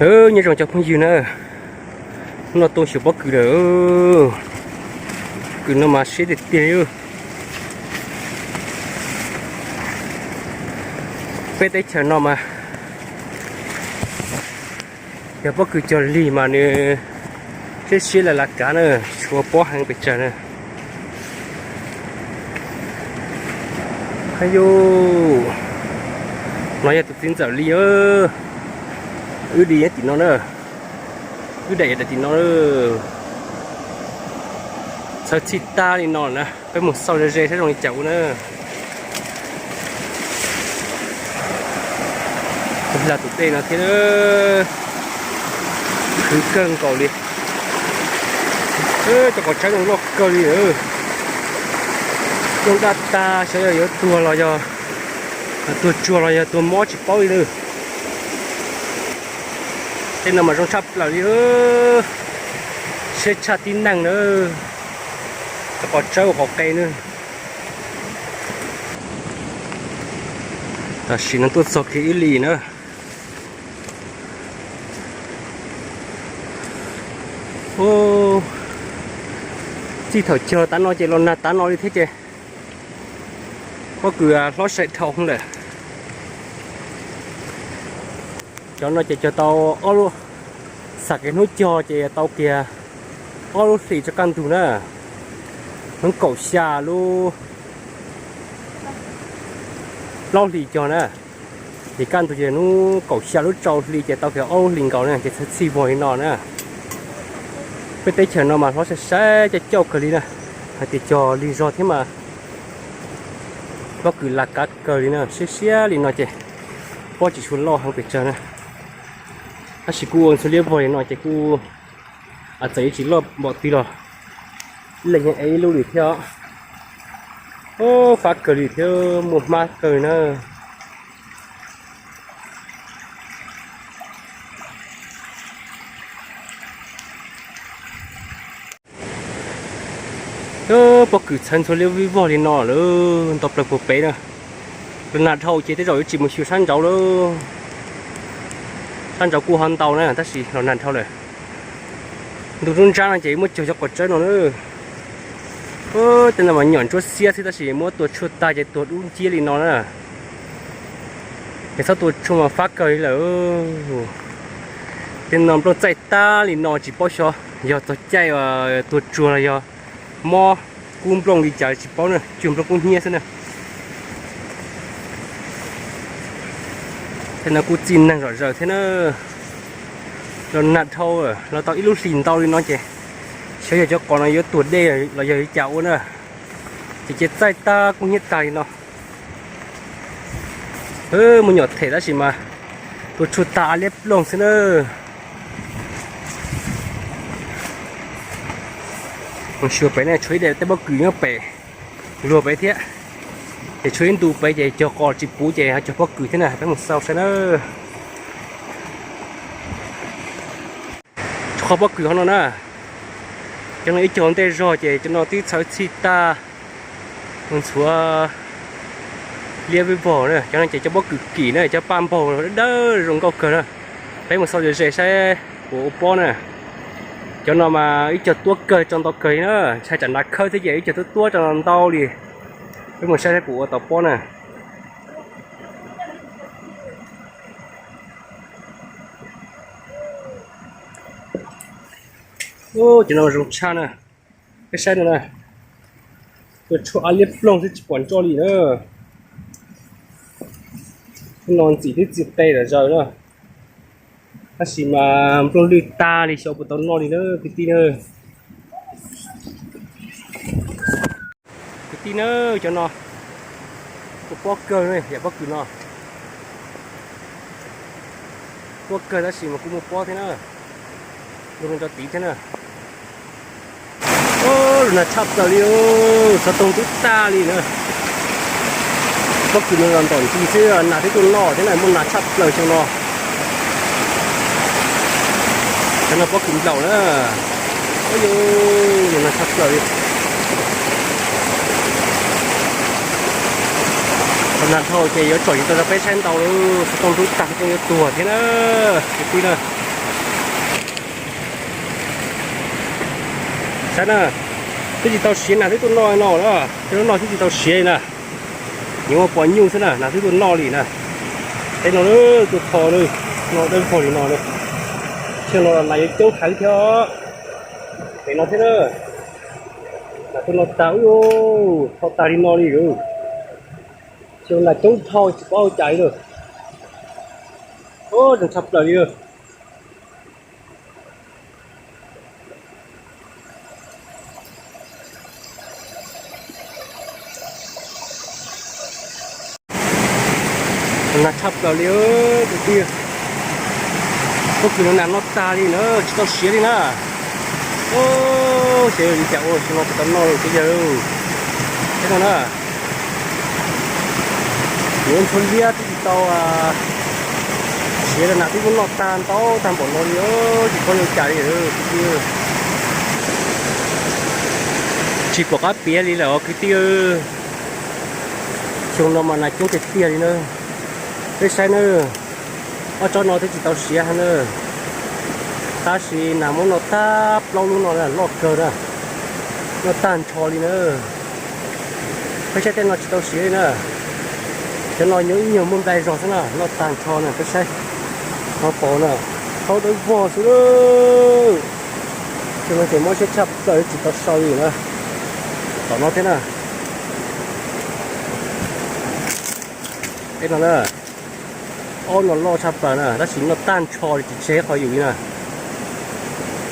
Nyob zoo cov phooj ywg na, hnub no tuaj xyuas pob kws lawm. Kws no mas siab tiag tiag li. Peb teb chaws no mas yog pob kws cog lig mas nws siab siab li laj kav na, tshuav pob heev pes tsawg na. Hab yus, no yog tus txiv ntxawm li, wb li tim no na, wb daim tim no, txhawv txhij tag li no na, peb mus xauj ze ze saib zoo li cas ua na. Hla tus dej no thiab, khwv kawg nkaus li. Cov qos tshawb no loj kawg li, loj daj tag, xyov yog yuav tuag los yog, tuag tsuag los yog tuag mob tsis paub li na. Tej no mas zoo tshaj plaws li, siab tshaj tib neeg na. Cov qos tshawb ua qhov qe na. Tam sim no tuaj txog kiag ib li na. Txij thaum cog tav no ces los nag tav no li thiab ces pob kws hlob sai dhau lawm. Cov no ces cog tau ob lub, xam kev hnub cog ces tau kiag ob lub hlis rau kaj ntug na. Hnub kaum xya lub, plaub hlis cog na. Ces kaj ntug ces hnub kaum xya lub rau hli ces tau kiag ob lub hlis nkaus na ces txhawv txhij vog li no na. Peb teb chaws no mas hlob sai sai coj cauj kawg li na. Hais tias cog lig zog thiab mas pob kws laj kav kawg li na, siab siab li no ces pob tsis tshua loj heev pes tsawg na. Tab sis kuj ua ntxhua liab vog li no ces kuj txawm yuav tsis loj npaum twg los ib leeg yeej ev ib lub li thiab. Fab kawg li thiab muaj hmab kawg na. Pob kws txhawv ntxhua liab vij vog li no lawm, ntau plaws puag pem na. Los nag dhau ces tej zaum yuav tsis mus xyuas sab nraud lawm. Sab nraud kuj ho ntau na tab sis los nag dhau lawm. Ntu nruab nrab no ces muab cog cov qos tshawb no na. Tej no mas nyuam ntsuab xiab xwb tab sis muab tua tshuaj tag ces tuag dub nciab li no na. Ces txhob tua tshuaj mas fab kawg li lawm. Tej no nplooj txaij tag li no tsis paub xyov yog txog caij tuag tsuag los yog mob kub nplooj li cas tsis paub na, cuag nplooj kub hnyiab xwb na. Tej no kuj txij neeg zom zaws thiab na. Los nag dhau los tau ib lub hlis ntau li no ces xyov yog cov qos no yuav tuag dej los yog li cas ua na. Ces cia txaij tag kub hnyiab tag li no. Muaj nyuam them tab sis mas tua tshuaj tag a liab ploog xwb na. Mus xyuas pem na, tshuav ib daim tej pob kws nyob pem luag pem thiab. Ces tshuav ib ntu pem ces cog qos tsis puv ces ho cog pob kws thiab na, peb mus xauj saib na. Tshuav qhov pob kws hov no na. Cov no ib co ntej zog ces cov no twb txhawv txhij tag, mus ntxhuav liab vij vog na. Cov no ces cov pob kws kim na, cov paj npaug dawb dawb zoo nkauj kawg na. Peb mus xauj ze ze saib puas ua pob na. Cov no mas ib co tuab kawg tso ntau kawg li na, ntshai tsam nag khawb thiab ces ib co tuab tuab tso ntau li. Peb mus saib saib puas ua tau pob na. Cov no zoo tshaj na. Peb saib no na, tua tshuaj a liab ploog xwb tsis pom nroj li na. Hnub no ntxim twb txiv qe lawm zaws na, tab sis mas nplooj lwj tag li xyov puas tau noj li na kwv tij na. Kwv tij na, cov no kuj pob kawg, yam pob kws no pob kawg tab sis mas kuj muaj pob thiab na, nrog tid thiab na. Lub nag tshaj plaws li, xov tooj ntub tag li na. Pob kws no los ntom ntsis xwb, nag twb tuaj noj thiab na, muaj nag tshaj plaws xyoo no. Cov no pob kws nplaum na. Ub, nag tshaj plaws li. Thaum nag dhau ces yuav tsom tsis tau rau peb saib ntau, xov tooj ntub tag xov tooj yuav tuag thiab na, kwv tij na. Saib na, twb tsis tau siav nas twb tuaj noj no na, tej lub no twb tsis tau siav li na. Nyuam ua pos nyuj xwb na, nas twb tuaj noj li na. Tej no tuaj tho na, no dawb vog li no na. Xyoo no nas yuav coob heev thiab. Pem no thiab na, nas tuaj noj tag, ub, tho tag li no li. Xyoo nas coob dhau tsis paub ua cas li lawm. Ub, zoo tshaj plaws li. Nas tshaj plaws li kwv tij. Pob kws no nas noj tag li na, tsis tau siav li na. Xyov yog li cas ua xyoo no tsis tau noj li thiab yawg. Thiab no na, yuav ntxhua liab twb tsis tau siav li, nas twb muab noj tag ntau tag npaum no li, tsis paub yuav cas li. Tsis pom qab piav li lawm os kwv tij. Xyoo no mas nas coob tiag tiag li na. Peb saib na, ob tsob no twb tsis tau siav heev na, tab sis nas muab noj tag plaub lub no na, loj kawg na, noj tag nrho li na. Peb saib tej no tsis tau siav li na. Cov no nyob ib nyuag muaj nplai zog xwb na, noj tag nrho na, peb saib no pom na, thaub dawb vog xwb. Xyoo no ces mob siab tshaj plaws tsis tau sau li na. Tom no thiab na. Tej no na, ob no loj tshaj plaws na, tab sis noj tag nrho li tsis tseg qhov yus li na.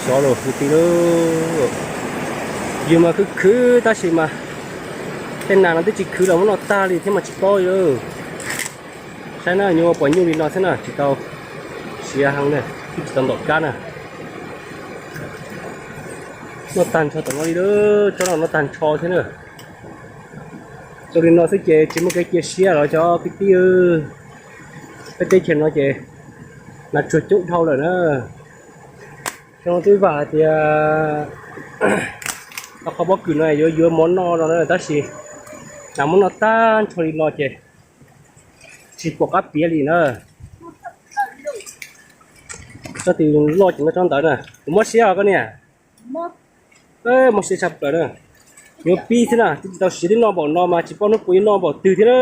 Xyov los kwv tij lauj, yus mas khwv khwv tab sis mas tej nas no twb tsis khwv los muab noj tag li thiab mas tsis paub li lauj. Saib na, nyuam ua pos nyuj li no xwb na, tsis tau siav heev na, twb tsis tau ntom kab na. Noj tag nrho tom no li lauj, tsob no noj tag nrho thiab na. Zoo li no xwb ces tsis muaj kev cia siab los cov kwv tij. Peb teb chaws no ces nas tsuag coob dhau lawm na. Xyoo no twb vam hais tias tau qhov pob kws no yuav yuav mov noj no na, tab sis nas muab noj tag nrho li no ces tsis pom qab piav li na. Tsob twg loj ces noj tsob ntawd na. Kuv mob siab os koj niam. Mob siab tshaj plaws na. Yuav pib thiab na, twb tsis tau siav twb noj npaum no mas tsis paub hnub puas yuav noj npaum twg thiab na.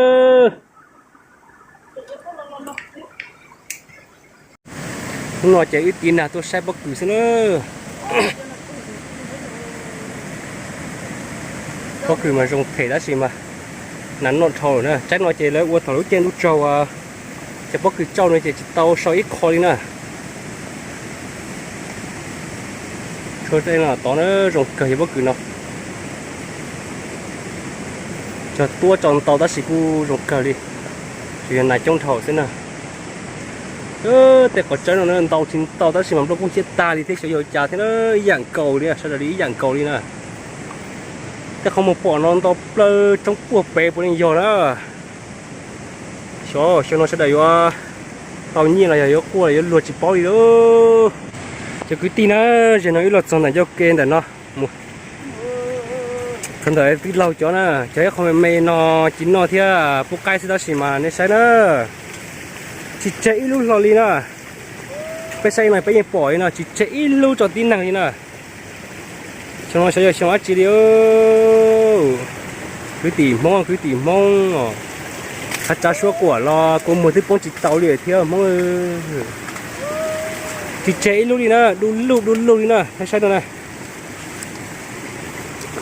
Hnub no ces wb tiv nas tuaj saib pob kws xwb na. Pob kws mas zoo phem tab sis mas nas noj dhau lawm na. Tsaib no ces lawv ua thaum lub caij ntuj tsaug, cov pob kws tsauj no ces tsis tau sau ib qho li na. Tshuav tej no tod na, zoo kawg yog pob kws no. Cog tuab tso ntau tab sis kuj zoo kawg li, tsuas yog nas coob dhau xwb na. Tej qhov tsaib no ntau tsis ntau tab sis mas nplooj kuj ciab tag li thiab xyov yog cas thiab na, ib yam nkaus li, sawv daws li ib yam nkaus li na. Tej qhov mus pom no ntau plaws tsoob puag pem puav leej yog na. Xyov xyoo no sawv daws yuav tau nyiaj los yog yuav quaj los yuav luag tsis paub li lauj. Cov kwv tij na, zaum no wb los txog ntawm ncauj ke ntawm no. Thaum ntawd twb laug cov na, cov ib qho me me no ci noj thiab pub qaib xwb tab sis mas nej saib na, tsis tseg ib lub hlo li na. Peb saib no peb yeej pom li no, tsis tseg ib lub tso tib neeg li na. Xyoo no xyov yog xyoo dab tsi li. Kwv tij Hmoob, kwv tij Hmoob, hav tsav suab quam los kua muag twb poob tsis tau li thiab Hmoob. Tsis tseg ib lub li na, du lug du lug li na, nej saib no na.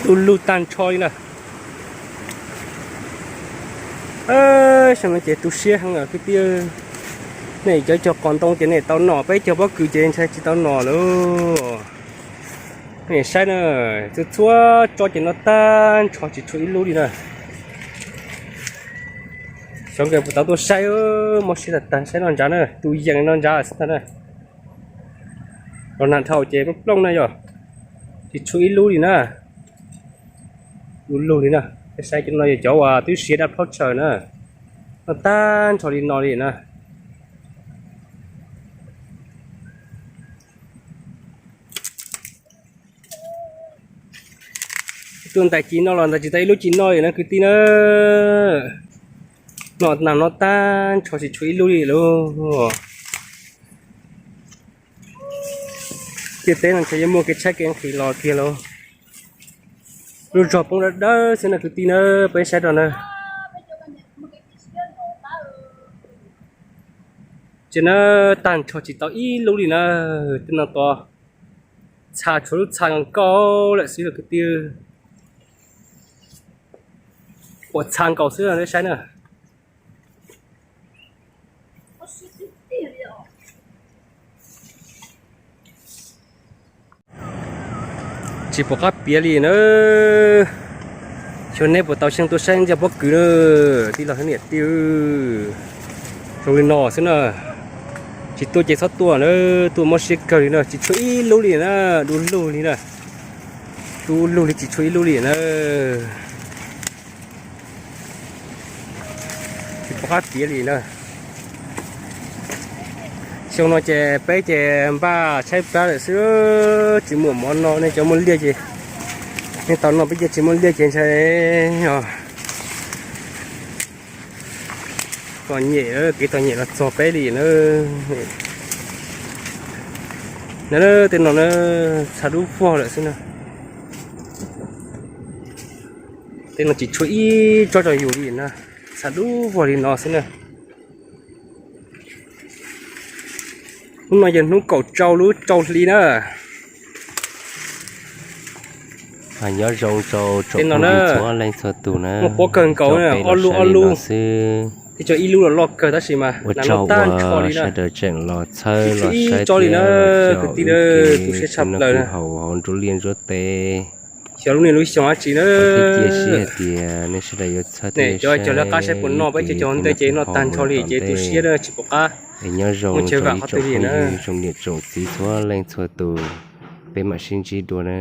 Du lug tag nrho li na. Xyoo no ces tu siab heev kwv tij. Nej cov cog qos ntoo ces nej tau nom, peb cog pob kws ces ntshai tsis tau nom lawm. Nej saib na, txhua txhua tsob ces noj tag nrho tsis tshuav ib lub li na. Xyov nkawd puas tau tuaj saib, mob siab tag tag, saib no ntsav na, tus yees no ntsav xwb tag na. Los nag dhau ces plooj na yog tsis tshuav ib lub li na. Du lug li na, peb saib cov no yog cov uas twb siav daj plhaub tshaws na, noj tag nrho li no li na. Tuaj ntais ci noj los ntais tsis tau ib lub ci noj li na kwv tij na. Noj nas noj tag nrho tsis tshuav ib lub li lauj. Ntiaj teb no ntshe yuav muaj kev tshaib kev nqhis los kiag lauj. Lub zog poob dawb dawb xwb na kwv tij na, peb saib rau na. Ces na, tag nrho tsis tau ib lub li na. Tej no tod txha tshuav lub txha nkaus lawm xwb kwv tij. Ua txha nkaus xwb na, saib na. Tsis pom qab piav li na. Xyov neb puas tau xyeej tuaj saib ntsia pob kws na, tij laug thiab niam tij. Zoo li no xwb na. Tsis tuaj ces txhob tuaj na, tuaj mob siab kawg li na, tsis tshuav ib lub li na, du lug li na. Du lug li tsis tshuav ib lub li na. Tsis pom qab piav li na. Xyoo no ces peb ces npaj tshaib plab lawm xwb, tsis muaj mov no, nej cov muaj liaj ces, nej tau noj, peb cov tsis muaj liaj ces ntshai os. Txom nyem, kev txom nyem los txog peb li na. Na, tej no na, txha dub vog lawm xwb na. Tej no tsis tshuav ib tsob rau yus li na, txha dub vog li no xwb na. Hnub no yog hnub kaum rau lub rau hli na. Nyob zoo rau tsoom phooj ywg txhua leej txhua tus na. Muaj pob kawg nkaus, ob lub ob lub xwb, ib lub los loj kawg tab sis mas ua tsaug uas sawv daws tseem los txhawb los saib thiab coj wb kev tus siab tshaj plaws hauv nruab liaj nruab teb. Xyov lub niaj lub xyoo dab tsi na. Thiab cia siab hais tias nej sawv daws yuav txhawb thiab saib, cov ntev ces noj tag nrho li ces tu siab tsis pom qab. Es nyob zoo rau ib tsoom phooj ywg tsoom niam tsoom txiv txhua leej txhua tus, peb mam sib ntsib dua na.